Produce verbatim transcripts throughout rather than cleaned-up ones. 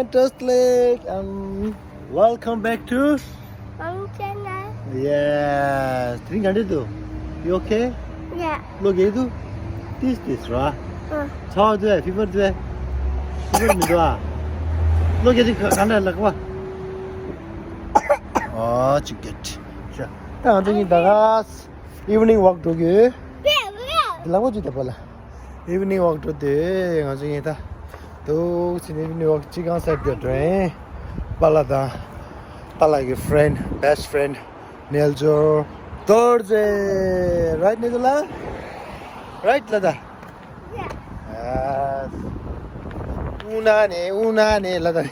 Translate and welcome back to Mom channel. Yes. དེ་རིང་ག་འདྲ་འདུག? You okay? Yeah. བློ་འགྱོད་འདུག? ཏིས་ཏིས་ར། ཨ། ཚ་བ་འདུག་ཨེ། ཕི་བར་འདུག་ཨེ། ཕི་བར་མི་འདུག་ཨ། བློ་འགྱོད་འདུག་ག་འདྲ་ལགས་པ། ཨོ་ཅི་གེད། ཤ། ད་ང་ཚོ་གཉིས་ད་ག་evening walk འགྲོ་གི་ཡོད། ལག་པ་ཅིག་ད་པ་ལ། Evening walk འགྲོ་དུས་ང་ཚོ་གཉིས་ད་འདུག་ཕྱིན། Evening walk ཅི་གང་སར་དུ་འགྲོ་ཡིན། པཱ་ལགས་དང་པཱ་ལགས་ཀྱི་friend, best friend རྣལ་འབྱོར་རྡོ་རྗེ། Right རྣལ་འབྱོར་ལགས། Right ལགས་ད། ཨ། ཨུ་ན་ནེ་ཨུ་ན་ནེ་ལགས་ད།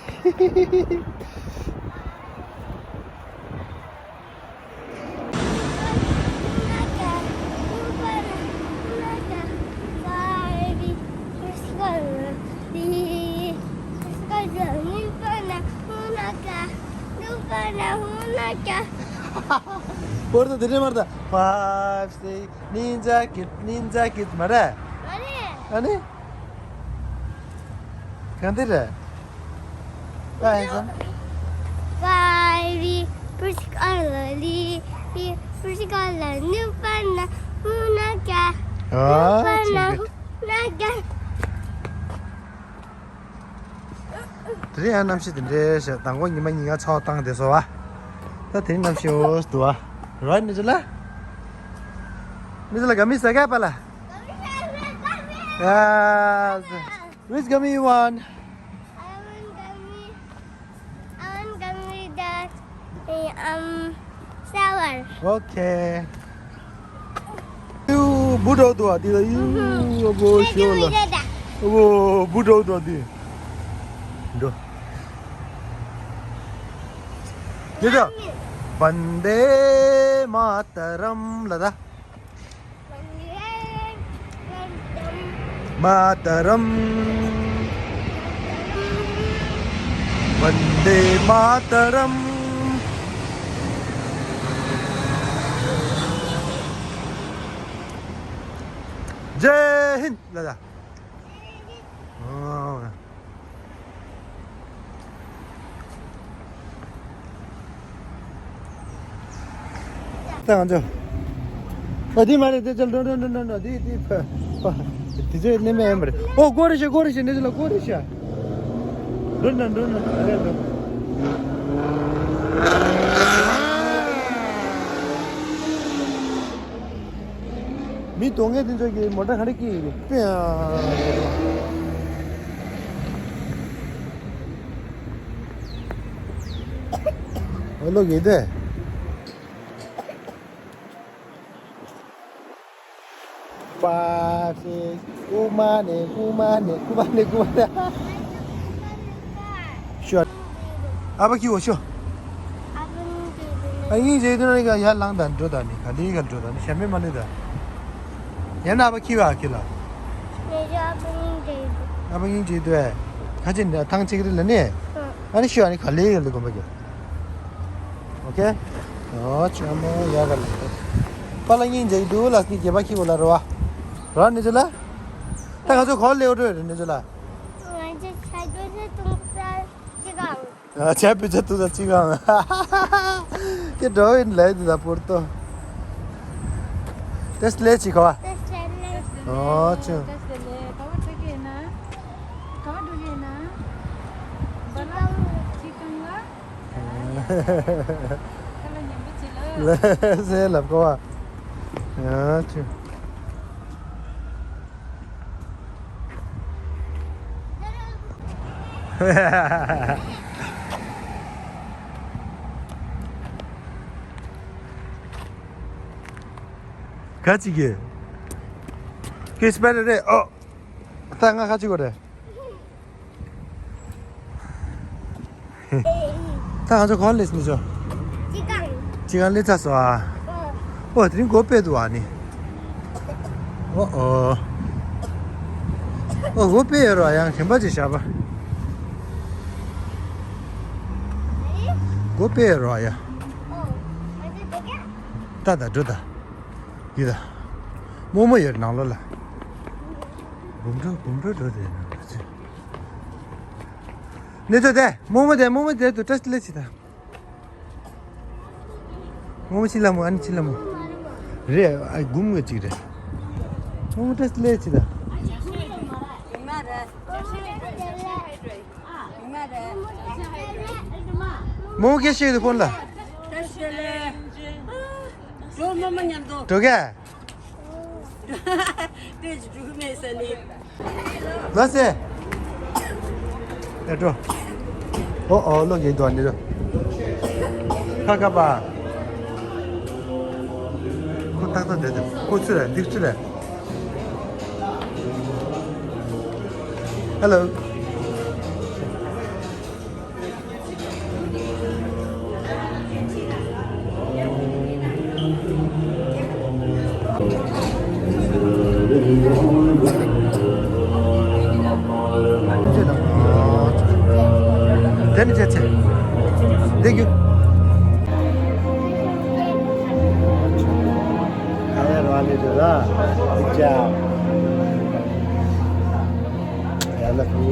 བོར་ད་དེ་འདྲས་མ་རེད་ད། Five, six, ninja kid, ninja kid མ་རེད། ཨ་ནི། གང་འདི་རེད། ཨ་ཧེ་ཙམ། Fiery, pretty colorly, pretty color, new banana, hunaka, ཨ། New banana, ཆེན་པོ། Hunaka. དེ་རིང་ཡང་གནམ་གཤིས་དེ་འདྲའི་ཞིག། མདང་དགོང་ཉི་མ་ཉིན་གང་ཚ་བ་བཏང་བསྡད་སོང་བ། ད་དེ་རིང་གནམ་གཤིས་འོ་འདུག་བ། Right རྣལ་འབྱོར་ལགས། རྣལ་འབྱོར་ལགས་ག་མི་ཟ་ག་པཱ་ལགས། ཨ། Which gummy you want? I want gummy. I want gummy that, um, sour. Okay. ཡུ། བུ་འདྲ་འདུག་ཨ། འདི་ལ་ཡུ། ཨ་བོ་ཤོ་ལ། ཨ་བོ་བུ་འདྲ་འདུག་ཨ། འདི་འགྲོ། འདི་འདྲ། Vande Mataram ལ་ད། Mataram. Vande Mataram. Jai Hind. ལ་ལ། ཨོ། ད་ང་ཚོ། ཨ། འདི་མ་རེད། དེ་ཚོ་འགྲོ་འགྲོ་འགྲོ་འགྲོ་འགྲོ། འདི་འདི་ཕ་ཕ། དེ་ཚོ་ནི་མེད་མ་རེད། ཨོ། སྒོ་རེ་ཤ། སྒོ་རེ་ཤ། འདི་ཚོ་ལ་སྒོ་རེ་ཤ། འགྲོ་འགྲོ་འགྲོ་འགྲོ་འགྲོ་འགྲོ། མི་གདོང་ངན་དེ་ཚོ་གིས་མོ་ཊ་ག་རེ་སྐྱེལ་ཡོད་རེད། པེ་ཨ། ཨོ་ལོ་གེ་དེ། Five, six. ཀུ་མ་ནེ་ཀུ་མ་ནེ་ཀུ་མ་ནེ་ཀུ་མ་ནེ། ཤོ། ཨ་ཕ་ཁྱི་འོ་ཤོ། ཨ་ཡིན་ཟེར་དུས་ན་ཡ་ལངས་དང་འགྲོ་དང་ནི་ག་ལེ་ག་འགྲོ་དང་ནི་ཞྭ་མེད་མ་ནི་དང་། ཡང་ན་ཨ་ཕ་ཁྱི་བ་ཁྱི་ལ། ཨ་ཕ་ཡིན་ཟེར་དུས་ཁ་ཅིག་ཐང་ཅིག་རེ་ལ་ནི། ཨ་ནི་ཤོ་ཨ་ནི་ག་ལེ་ག་ལེ་གོམ་པ་གྱོ། ཨོ་ཁེ། ཨོ་ཆ་མོ་ཡ་ག་ལེ། པཱ་ལགས་སྙིང་རྗེ་འདུག་ལགས། སི་རྒྱལ་བ་ཁྱི་འོ་ལ་རོ་བ། ར་ནི་ཅི་ལ། ད་ང་ཚོ་གོ་ལེ་འགྲོ་རེད་ནི་ཅི་ལ། ང་ཚོ་ཆ་རྒྱུ་ཚོ་ཏུང་ཙ་ཅི་གང་། ཨ། ཆ་བུ་ཚ་ཏུང་ཙ་ཅི་གང་། ཁྱེད་འགྲོ་ཡིན་ལས་འདི་ད་པོར་ཏོ། ཏེས་ལེ་ཅི་ཁ་བ། ཏེས་ལེ་ལེ། ཨོ་ཆུ། ཏེས་ལེ་ལེ། ག་བ་འགྲོ་གི་ཡིན་ན། ག་བ་འགྲོ་གི་ཡིན་ན། བ་ལ་ཅི་གང་ལ། ཁ་ལ་ཉན་པོ་ཅི་ལ། ལ་སེ་ལབ་ཁ་བ། ཨོ་ཆུ། ག་ཅི་གི། ཁྱི་སྤེ་ར་རེད། ཨོ། ད་ང་ག་ཅི་གོ་རེད། ད་ང་ཚོ་གོ་ལེ་ནི་ཚོ། ཅི་གང་། ཅི་གང་ལེ་ཚ་སོ་ཨ། ཨོ། དེ་རིང་སྒོ་ཕྱེ་འདུག་ཨ་ནི། ཨོ་ཨོ། ཨོ་སྒོ་ཕྱེ་ཡོད་རོ་ཡང་དྲན་པ་ཅིག་བཞག་པ། སྒོ་ཕྱེ་ཡོད་རོ་ཡ། ད་ད་འགྲོ་ད། འདི་ད། རྨོ་མོ་ཡོད་ནང་ལོགས་ལ། འབུམ་འགྲོ་འབུམ་འགྲོ་འགྲོ་དེ་ནང་ལ་ཚེ། ནེ་ཙོ་དེ་རྨོ་མོ་དེ་རྨོ་མོ་དེ་དུ་བཀྲ་ཤིས་བདེ་ལེགས་ཅི་ད། རྨོ་མོ་ཕྱི་ལ་མོ་ཨ་ནི་ཕྱི་ལ་མོ། རེད་ཨ་འགུམ་གི་ཅིག་རེད། རྨོ་མོ་བཀྲ་ཤིས་བདེ་ལེགས་ཅི་ད། རྨོ་མོ་སྐད་ཤེས་འདུག་ཕོན་ལ། འགྲོ་ག་ལ་སེ། ཡ་འགྲོ། ཨོ་ཨོ་ལོ་གི་འདུག་ནི་རོ། ཁ་ཁ་པ། ཁོ་ཏག་ཏག་བསྡད་དེ་ཁོ་ཚུར་ར་འདིག་ཚུར་ར། ཧེ་ལོ། དེ་ནི་བྱས་ཚེ། འདི་རྒྱུ། ཨ་ཡ་ར་ལི་དུ་ལ། ཨི་ཅག་ཡ་ལ་ཁུ།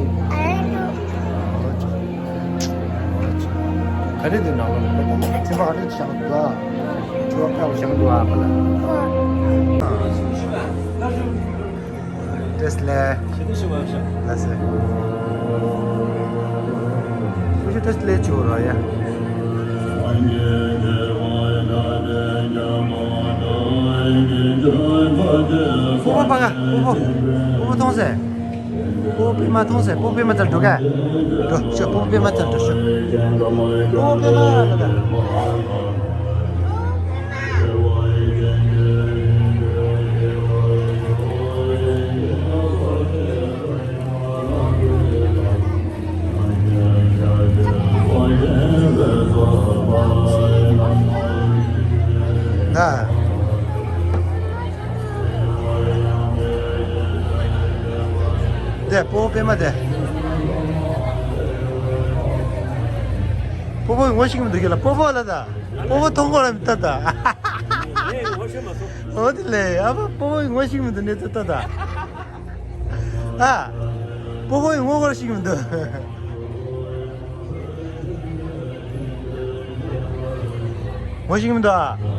ག་རེ་འདི་ནང་ལོགས་ལ་ཚེ་བ་ཨ་རི་བཞག་འདུག་ཨ། ཚེ་བ་ཕ་བཞག་འདུག་ཨ་པ་ལ། བཀྲ་ཤིས་བདེ་ལེགས། ལགས་སེ། ཁོ་ཚོ་བཀྲ་ཤིས་བདེ་ལེགས་བྱེད་དགོས་ར་ཡ། སྤོ་བོ་ཕ་ག་སྤོ་བོ། སྤོ་བོ་མཐོང་སེ། སྤོ་བོ་པད་མ་མཐོང་སེ། སྤོ་བོ་པད་མ་ཚར་འགྲོ་ག་འགྲོ་ཤོག་སྤོ་བོ་པད་མ་ཚར་འགྲོ་ཤོག་སྤོ་བོ་པད་མ་ལ་ད། ན། དེ་སྤོ་བོ་པད་མ་དེ། སྤོ་བོ་ངོ་ཤེས་ཀྱི་མི་འདུག་གི་ལ་སྤོ་བོ་ལ་ད། སྤོ་བོ་མཐོང་གོ་ལ་མི་ལྟ་ད། ཨོ་དེ་ལས་ཨ་ཕ་སྤོ་བོ་ངོ་ཤེས་ཀྱི་མི་འདུག་ནེ་ཙོ་ལྟ་ད། ཨ། སྤོ་བོ་ངོ་གོ་ཤེས་ཀྱི་མི་འདུག་ངོ་ཤེས་ཀྱི་མི་འདུག་ཨ།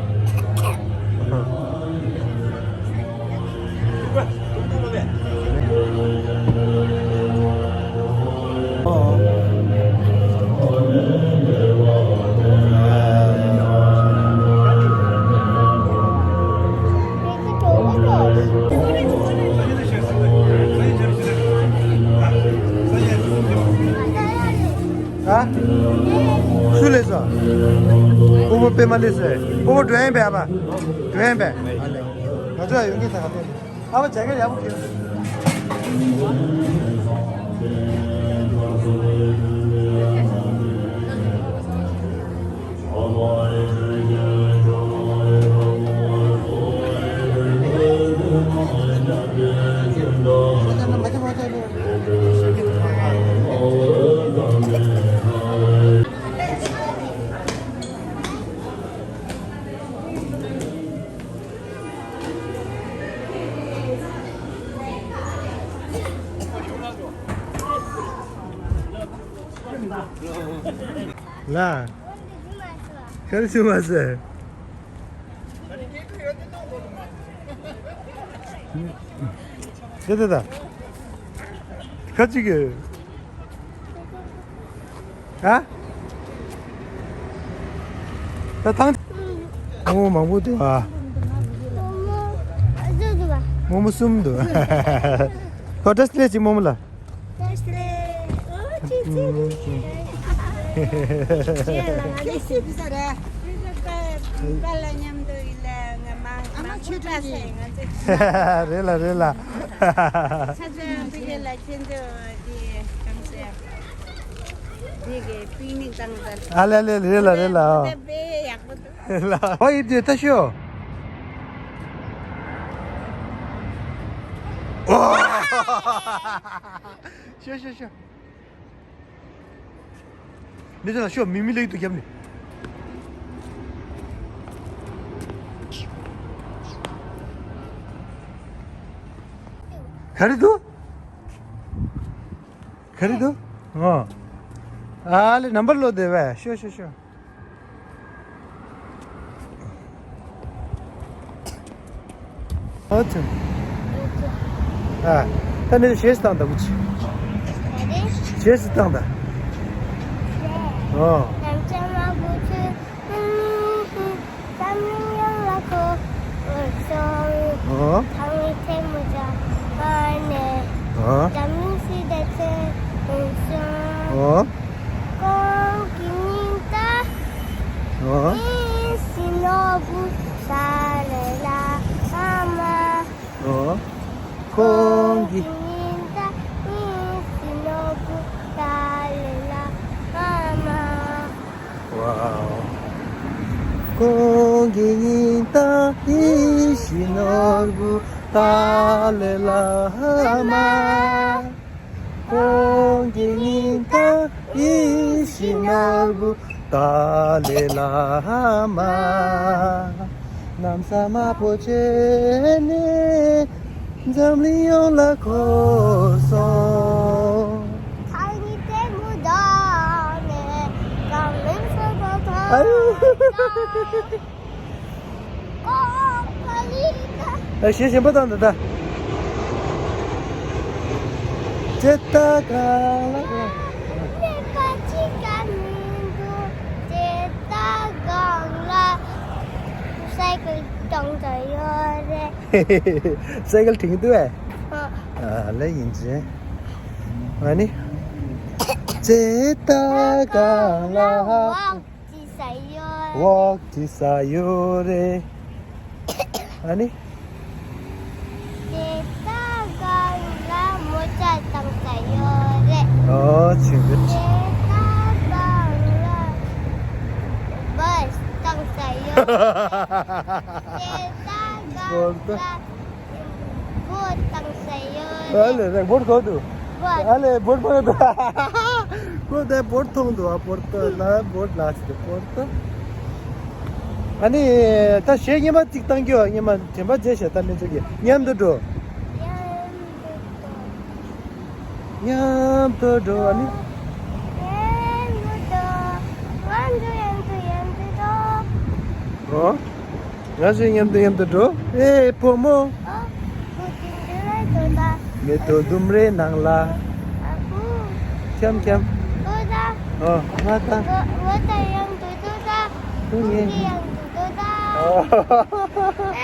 ཨ། སུ་སླེབས་སོང་། སྤོ་བོ་པད་མ་སླེབས་སོང་། སྤོ་བོ་འགྲོ་ཡིན་པས་ཨ་ཕ། འགྲོ་ཡིན་པས། ང་ཚོ་ཡང་ཡོང་གི་ད་ག་ལེ། ཨ་ཕ་ཇ་ག་ཡག་པོ་གྱོན། ལ། ག་རེ་བྱུང་བ་ཟེར། དེ་དེ་ད། ཁ་ཅིག་གི། ཨ། ད་ཐང་། ཨོ་མང་པོ་འདུག་ཨ། རྨོ་མོ་གསུམ་འདུག་ཨ། ཁོ་བཀྲ་ཤིས་བདེ་ལེགས་ཅིག་རྨོ་མོ་ལ། བཀྲ་ཤིས་བདེ་ལེགས། ཨོ་ཅི་ཅི་ཅི། ཅི་ལ་ང་ལས་ཤི་བི་ས་རེད། པ་ལ་མཉམ་དུ་ཡིན་ལ་ང་མང་མང་པོ་ལྟ་ས་ཡིན་ང་ཚོ། རེད་ལ་རེད་ལ། ས་ཆ་ཡང་དེ་ག་ལ་ཁྱེད་ཚོ་དེ་གང་ཟེར། དེ་གའི་པིག་ནིག་བཏང་ད། ཨ་ལེ་ལེ་རེད་ལ་རེད་ལ། དཔེ་ཡག་པོ་འདུག་ལ་ཧོ་ཡིབ་དེ་ད་ཤོ། ཤོ་ཤོ་ཤོ། མི་དེ་ལ་ཤོ་མི་མི་ལེགས་དུ་རྒྱབ་ནི། ག་རེ་འདུག་ག་རེ་འདུག་ཨོ། ཨ་ལེ་ནམ་བར་ལོ་དེ་བས་ཤོ་ཤོ་ཤོ། ཨོ་ཙི། ཨ། ད་ནི་ཞེས་བཏང་ད་བུ་ཆི། ཞེས་བཏང་ད། ཨོ། ཨོ། ཨོ། ཨོ། ཨོ། ཁོང་གི། ཝའོ། ཁོང་གི་སྙིང་གཏམ་ཡིད་བཞིན་ནོར་བུ་ཏཱ་ལའི་བླ་མ། ཁོང་གི་སྙིང་གཏམ་ཡིད་བཞིན་ནོར་བུ་ཏཱ་ལའི་བླ་མ། གནམ་ས་དམར་པོ་བྱས་ནས་འཛམ་གླིང་ཡོངས་ལ་འཁོར་སོང་། ཨ་ཡུ། ཨ་ཞེ་ཞེན་པ་དང་འདི་ད། ཇི་ལྟར་གང་ལ། སའི་ཀལ་དྲན་གྱི་འདུག་ཨེ། ཨ་ལེ་ཡིན་ཅེ། ཨ་ནི། ཇི་ལྟར་གང་ལ། ཇི་ས་ཡོད། འོག་ཇི་ས་ཡོད་རེད། ཨ་ནི། དེ་ལྟ་གང་ལ་མོ་ཅག་བཏང་ས་ཡོད་རེད། ཨོ་ཆུང་གི། དེ་ལྟ་གང་ལ་བས་བཏང་ས་ཡོད་རེད། དེ་ལྟ་གང་ལ། བོ་བཏང་ས་ཡོད་རེད། ཨ་ལེ་རེད་བོར་གོ་འདུག་བོར། ཨ་ལེ་བོར་མ་འདུག་ཁོ་དེ་བོར་མཐོང་འདུག་ཨ་བོར་ཏོ་ལ་བོར་ལ་ཟེར་བོར་ཏོ། ཨ་ནི་ད་གཞས་སྙན་པ་གཅིག་བཏང་རྒྱུ་ཨ་སྙན་པ་དྲན་པ་བརྗེད་ཤག་ད་ནི་ཚོ་གི་མཉམ་དུ་འགྲོ། མཉམ་དུ་འགྲོ། མཉམ་དུ་འགྲོ་ཨ་ནི། མཉམ་དུ་འགྲོ། ང་ཚོ་མཉམ་དུ་འགྲོ། ཨོ། ང་ཚོ་མཉམ་དུ་མཉམ་དུ་འགྲོ། ཨེ་བུ་མོ། ཨོ། བུ་དེ་འདི་ལ་འགྲོ་ད། མེ་ཏོག་ལྡུམ་རའི་ནང་ལ། ཨ་བུ། འཁྱམ་འཁྱམ། འགྲོ་ད། ཨོ་ང་ད། འོ་ད་མཉམ་དུ་འགྲོ་ད། བུ་ངེ། བུ་དེ་མཉམ་དུ་འགྲོ་ད། ཨོ།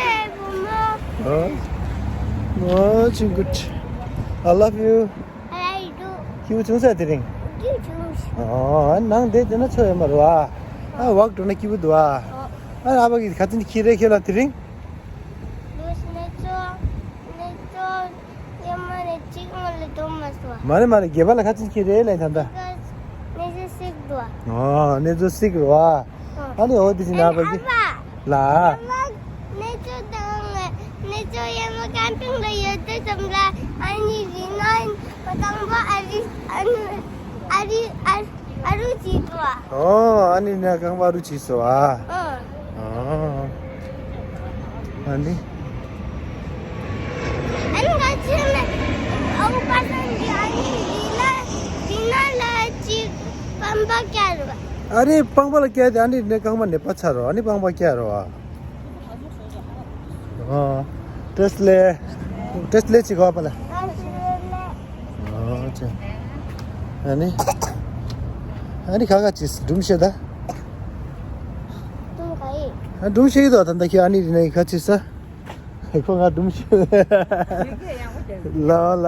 ཨེ་བུ་མོ། ཨོ། ཨོ་ཆུང་ཀུ། I love you. ཨ་ཡུ། ཁྱེའུ་ཆུང་ས་དེ་རིང་། ཁྱེའུ་ཆུང་ས། ཨོ་ཨ་ནང་དེ་དེ་ན་ཚོ་ཡོད་མ་རེད་བ། ཨ་བག་འགྲོ་ན་སྐྱིད་པོ་འདུག་ཨ། ཨ་ཨ་ཕ་གིས་ག་ཚོད་ཁྱི་རེ་ཁྱེར་ལ་དེ་རིང་། ལུས་ནས་ཚོ་ནས་ཚོ་ཡོད་མ་རེད་གཅིག་མ་ལ་འགྲོ་མ་སོང་། མ་རེད་མ་རེད་སྒེར་པ་ལ་ག་ཚོད་ཁྱི་རེ་ལ་ད་ལྟ། ནས་ཚོ་སིག་འདུག་ཨ། ཨོ་ནས་ཚོ་སིག་རེད་བ། ཨ་ནི་འོ་དེ་ཕྱིན་ན་ཨ་ཕ་གི་ལ། ཨ་ཕ་ནེ་ཅོ་དང་ནེ་ཅོ་ཡ་མ་ཀམ་པིང་ལ་ཡོད་དུས་ཙམ་ལ་ཨ་ནི་རི་ནན་མ་དང་པོ་ཨ་རི་ཨ་ནི་ཨ་རི་ཨ་རུ་བྱིས་འདུག་ཨ། ཨོ་ཨ་ནི་ནས་རྐང་པ་རུ་བྱིས་སོ་ཨ། ཨོ། ཨོ། ཨ་ནི། ཨ་ནི་ང་ཚོས་ནི་ཨོ་པ་སང་གི་ཨ་ནི་རི་ལ་རི་ནན་ལ་ཅིག་པང་པ་བཀལ་རོ། ཨ་རེ་པང་པ་ལ་བཀལ་ཏེ་ཨ་ནི་ནས་རྐང་པ་ནས་པ་ཚར་རོ་ཨ་ནི་པང་པ་བཀལ་རོ་ཨ། ཨོ། ཏྲེས་ལེ། ཏྲེས་ལེ་ཅི་གོ་པ་ལ། ཨོ་ཅེ། ཨ་ནི། ཨ་ནི་ཁ་ཁ་ཅིས་སྒྲུང་བཤད་ད། ཨ་སྒྲུང་བཤད་ཀྱི་འདུག་ད་ལྟ་ཁྱོད་ཨ་ནི་རི་ནས་ཁ་ཅིས་ས། ཁོ་ང་སྒྲུང་བཤད། ལ་ལ།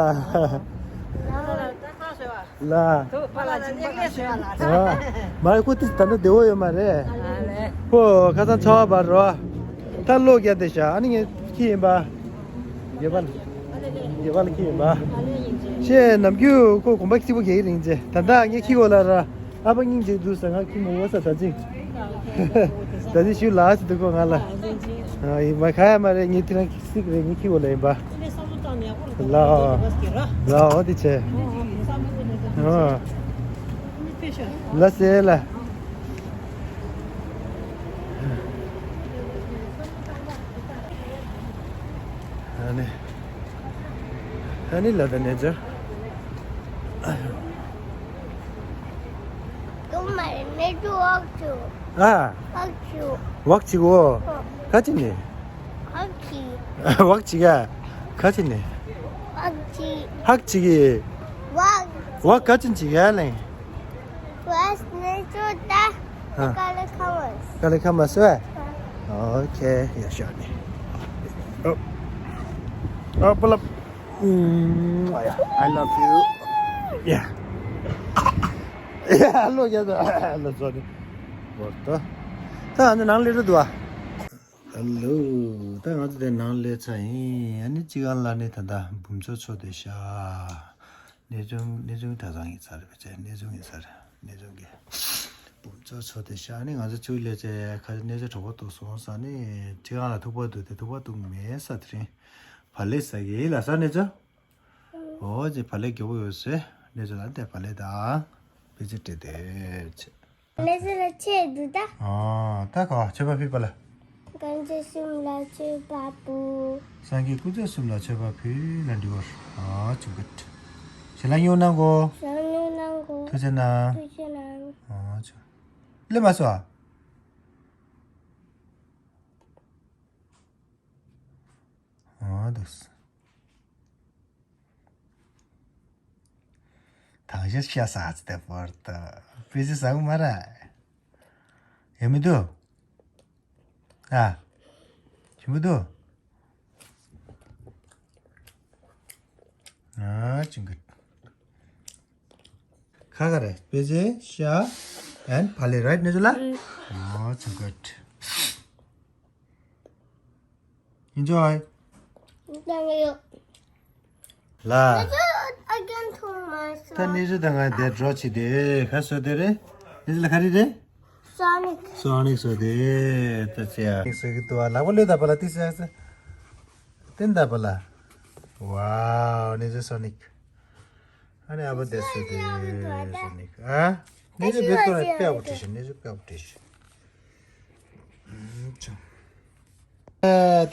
ལ། ཨ། མ་རེད་ཁོ་དེ་ད་ལྟ་བདེ་བོ་ཡོད་མ་རེད། ཨ་ལེ། ཁོ་ཁ་སང་ཚ་བ་བར་རོ། ད་ལོ་བརྒྱ་དེ་ཤ་ཨ་ནི་ངས་ཁྱི་ཡིན་པ། རྒྱལ་པ་ལ། རྒྱལ་པ་ལ་ཁྱི་ཡིན་པ། ཤེས་ནམ་རྒྱུན་ཁོ་གོམ་པ་གཅིག་པོ་རྒྱག་གི་རིང་ཅེ་ད་ལྟ་ངས་ཁྱི་གོ་ལ་ར། ཨ་ཕ་སྙིང་རྗེ་འདུག་ས་ང་ཁྱི་མོ་འོ་ས་ད་ཅིག་ད་ཅིག་ཞུ་ལ་ཟེར་འདུག་ཁོ་ང་ལ། ཨ་ཡིན་མ་ཁ་ཡ་མ་རེད་ངས་དེ་རང་གི་སིག་རེད་ངས་ཁྱི་གོ་ལ་ཡིན་པ། ལའོ། ལའོ་དེ་ཆེ། ཨོ། ལ་སེ་ལ། ཨ་ནི། ཨ་ནི་ལ་ད་ནེ་ཇ། ཨ་ཡོ། མ་རེད། མེ་ཏོག་འོག་ཏུ། ཨ། འོག་ཏུ། འོག་ཅིག་འོ། ཨ། ཁ་ཅིག་ནི། འོག་ཅིག་འོག་ཅིག་ཨ། ཁ་ཅིག་ནི། འོག་ཅིག་ཧག་ཅིག་གི། འོག་འོག་ཁ་ཅིག་ཅིག་ཡ་ལེ། Where's nature that ཨ། Kalakamas? Kalakamas, right? Okay, yeah, sure. Oh, oh, pull up. Mm, oh, yeah, I love you. Yeah. Yeah, hello, yeah, hello, sorry. What the? ད་ཨ་ནི་ནང་ལ་རེད་འདུག་ཨ། ཧེ་ལོ། ད་ང་ཚོ་དེ་ནང་སླེབས་ཚར་ཡིན། ཨ་ནི་ཅི་གང་ལ་ནི་ད་ལྟ་འབུམ་ཚོགས་ཚོགས་དེ་ཤ། གནས་ཆུང་གནས་ཆུང་གྲྭ་ཚང་ཡིན་ས་རེད་པ། ཅེ་གནས་ཆུང་ཡིན་ས་རེད། གནས་ཆུང་གི་འབུམ་ཚོགས་ཚོགས་དེ་ཤ། ཨ་ནི་ང་ཚོ་ཚུར་སླེབས་ཚེ་ཁ་གནས་ཆུང་གྲོགས་པོ་ཏོ་སོང་ས་ནི་ཅི་གང་ལ་ཐུག་པ་འདུག་དེ་ཐུག་པ་འདུག་མེད་ས་དེ་རིང་། བག་ལེབ་ཟ་གི་ལ་ས་གནས་ཆུང་། འོ་ཅེ་བག་ལེབ་མགྱོགས་པོ་ཡོད་ཟེར། གནས་ཆུང་ལ་དེ་བག་ལེབ་དང་པེ་ཅི་སྤྲད་དེ་ཆེ། ལེ་ཚན་ལ་ཆེད་དུ་ད། ཨ། ད་ག་མཆོད་པ་ཕུལ་པ་ལ། སངས་རྒྱས་གསུམ་ལ་མཆོད་པ་ཕུལ། སངས་རྒྱས་སྐུ་ཚེ་གསུམ་ལ་མཆོད་པ་ཕུལ་ལ་འདྲི་བར། ཨ་ཅུང་གི། ཞལ་ལག་ཉོ་གནང་གོ། ཞལ་ལག་ཉོ་གནང་གོ། ཐུགས་རྗེ་གནང་། ཐུགས་རྗེ་གནང་། ཨ་ཅུ། ལེ་མ་སོ་ཨ། ཨ་འདུག་སེ། ཐང་ཤ་ཤ་ཟ་ཙི་དེ་བར་དུ་པི་ཙི་ཟ་གི་མ་ར། ཡ་མི་འདུག་ཨ། ཞིམ་པོ་འདུག་ཨ་ཅིང་གི། ཁ་ཁ་རེད། པི་ཙི་ཤ་and བག་ལེབ་right གནས་ཆུང་ལ། ཨ་ཅིང་གི། Enjoy. Thank you. ལ། I can turn myself. ད་གནས་ཆུང་དང་ང་དེ་འགྲོ་ཆེ་དེ་ཁ་སོ་དེ་རེད། གནས་ཆུང་ལ་ག་རེ་རེད། Sonic. Sonic སོ་དེ་ད་ཚེ་ཡ། Sonic སོ་གི་དུ་བ་ལག་པ་ལོས་ད་པ་ལ་ཏི་སེ་ཡ་ཚེ། ཏན་ད་པ་ལ། Wow, གནས་ཆུང་Sonic. ཨ་ནི་ཨ་བ་དེ་སོ་དེ་Sonic ཨ། གནས་ཆུང་བེད་སྐོར་དཔེ་ཡག་པོ་བྲིས་ཤིང་གནས་ཆུང་དཔེ་ཡག་པོ་བྲིས་ཤིང་།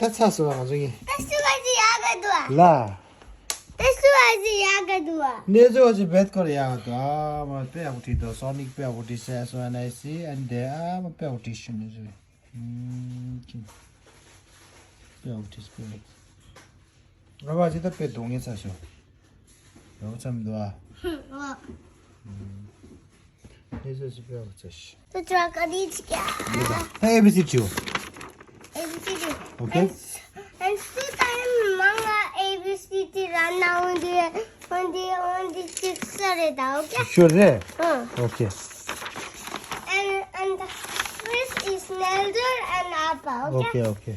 ད་ཚ་སོ་ང་ཚོ་གཉིས། ད་སུ་བ་ཅི་ཡག་ག་འདུག་ལ། ད་སུ་བ་ཅི་ཡག་ག་འདུག་གནས་ཚུལ་བ་ཅི་བེད་སྐོར་ཡག་ག་འདུག་ཨ་མ་དཔེ་ཡག་པོ་བྲིས་འདུག Sonic དཔེ་ཡག་པོ་བྲིས་ས་སོ་ཨ་ན་སི་ཨན་དེ་ཨ་མ་དཔེ་ཡག་པོ་བྲིས་ཤིང་གནས་ཚུལ། དཔེ་ཡག་པོ་བྲིས་དཔེ་ཡག་པོ། ཨ་བ་ཅི་ད་དཔེ་སྡུག་བསྔལ་ཚ་ཤོ། ཡག་པོ་ཚ་མི་འདུག་ཨ། ཨ། ཨེ་ཟེར་ཞིག་པའི་ཨོ་ཙེ་ཤི། ད་ཨེ་བི་སི་བྲིའོ། ཨེ་བི་སི་ཌི། ཨོ་ཁེ། And, and two time མང་ང་ཨེ་བི་སི་ཌི་ར་ན་འོན་ཏེ་འོན་ཏེ་འོན་ཏེ་ཅིག་ས་རེད་ད། ཨོ་ཁེ། ཤོར་རེད། ཨ། ཨོ་ཁེ། And, and the first is Nelder and Appa, okay? Okay, okay.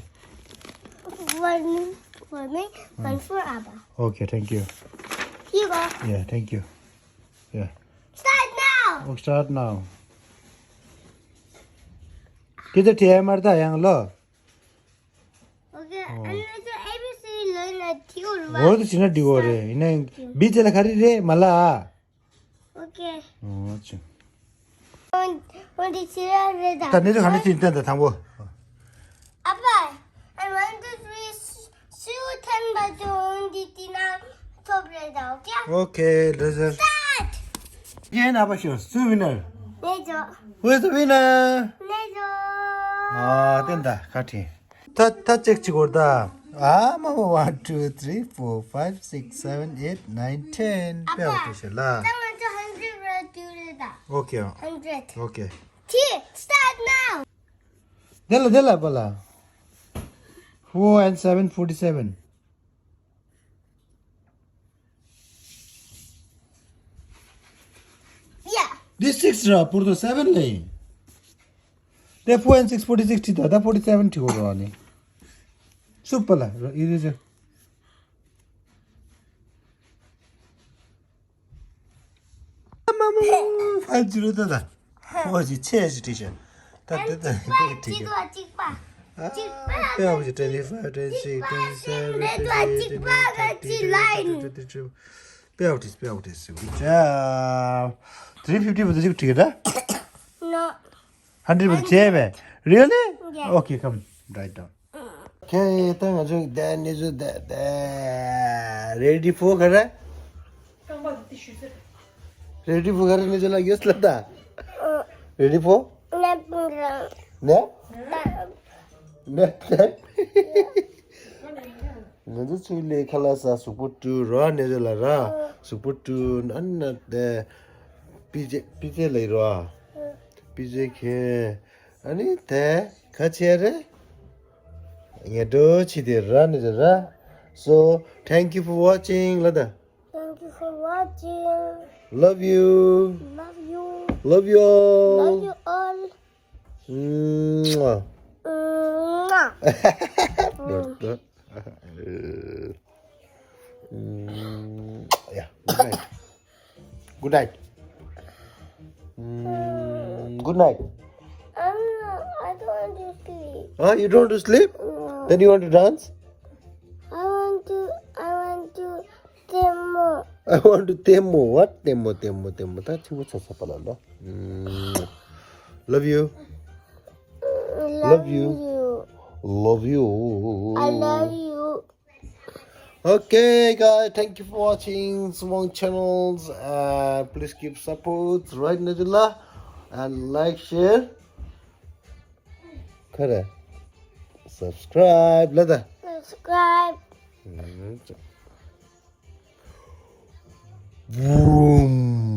One for me, one for Appa. Okay, thank you. Here you go. Yeah, thank you. Yeah. Start now. Oh, start now. किधर थे हमारे था यहाँ लो। Okay, oh. And the A B C learn a tune. वो तो चिना डिगो रे। इन्हें बीच वाला खरी रे मला। Okay. Oh, अच्छा। On, on the chair red. ད་ནི་ཚོ་ག་ནས་ཅིག་བསྟན་ད་དང་པོ། Appa, and one, two, three, shoot ten by the on the tina top red, okay? Okay, let's start. Again, Appa shows. Two winner. Nejo. Who is the winner? Nejo. ཨ། བསྟན་ད་ཁ་ཁྲིན། ད་ད་ཅེག་ཅིག་གོ་ད། ཨ་མ་མ། One, two, three, four, five, six, seven, eight, nine, ten དཔེ་ཡག་པོ་བྲིས་ཤག་ལ། ད་ང་ཚོ་hundred ར་བྲིས་རེད་ད། Okay. Hundred. Okay. T, start now. དེ་ལ་དེ་ལ་པ་ལ། Four and seven, forty-seven. Yeah. This six ར་པུར་དོ་seven ལེ། དེ་four and six, forty-six བྲིས་ད། ད་forty-seven བྲིས་གོ་ར་ནི། སུ་པ་ལ་ར་ཨི་རེ་ཇར། མ་མ་མ། Five zero ད་ད། ཧོ་ཞིག་ཆེ་ཞིག་བྲིས་ཤག་ད་དེ་ད་དེ་གཅིག་པ་བྲིས་ཤག་གཅིག་པ། ཨ། དཔེ་ཡག་པོ་ཞིག twenty-five, twenty-six, twenty-seven, twenty-eight, twenty-nine, thirty, thirty-two དཔེ་ཡག་པོ་བྲིས། དཔེ་ཡག་པོ་བྲིས། Good job. Three fifty བུ་དུ་ཅིག་བྲིས་ད། No. Hundred བུ་དུ་བྱས་པས། Really? Yeah. Okay, come. Write down. Okay, ད་ང་ཚོ་ད་ནི་ཚོ་ད་ད་ready for ག་རེ། རྐང་པ་འདི་ཞུ་ཟེར། Ready for ག་རེ་ནི་ཚོ་ལ་ཡོད་ལ་ད། Ready for? Nap. Nap? Nap, nap. ང་ཚོ་ཚུར་ལས་ཁ་ལག་ཟ། གཟུགས་པོ་བཀྲུས་ར། ནེ་ཇོ་ལ་ར། གཟུགས་པོ་བཀྲུས། ཨ་ནི་དེ་པི་ཇེ་པི་ཇེ་ལ་ར། པི་ཇེ་ཁྱེར། ཨ་ནི་དེ་ག་བྱས་རེད། ངས་འགྲོ་ཆི་དེ་ར། ནེ་ཇོ་ར། So, thank you for watching. ལ་ད། Thank you for watching. Love you. Love you. Love you all. Love you all. Mwah. Mwah. Mm, yeah. Good night. Good night. Mm, good night. I don't, I don't want to sleep. Huh? You don't want to sleep? No. Then you want to dance? I want to, I want to ཐལ་མོ། I want to ཐལ་མོ། What? ཐལ་མོ། ཐལ་མོ། ཐལ་མོ། ད་ཆུང་ཆུང་ཚ་ཚ་པ་ལ་ལོ། Mm. Love you. Love you. Love you. I love you. Okay, guys, thank you for watching Sumang Channels. Uh, please keep support, right, Najula? And like, share. Correct. Subscribe. Lada. Subscribe. Mm. Vroom.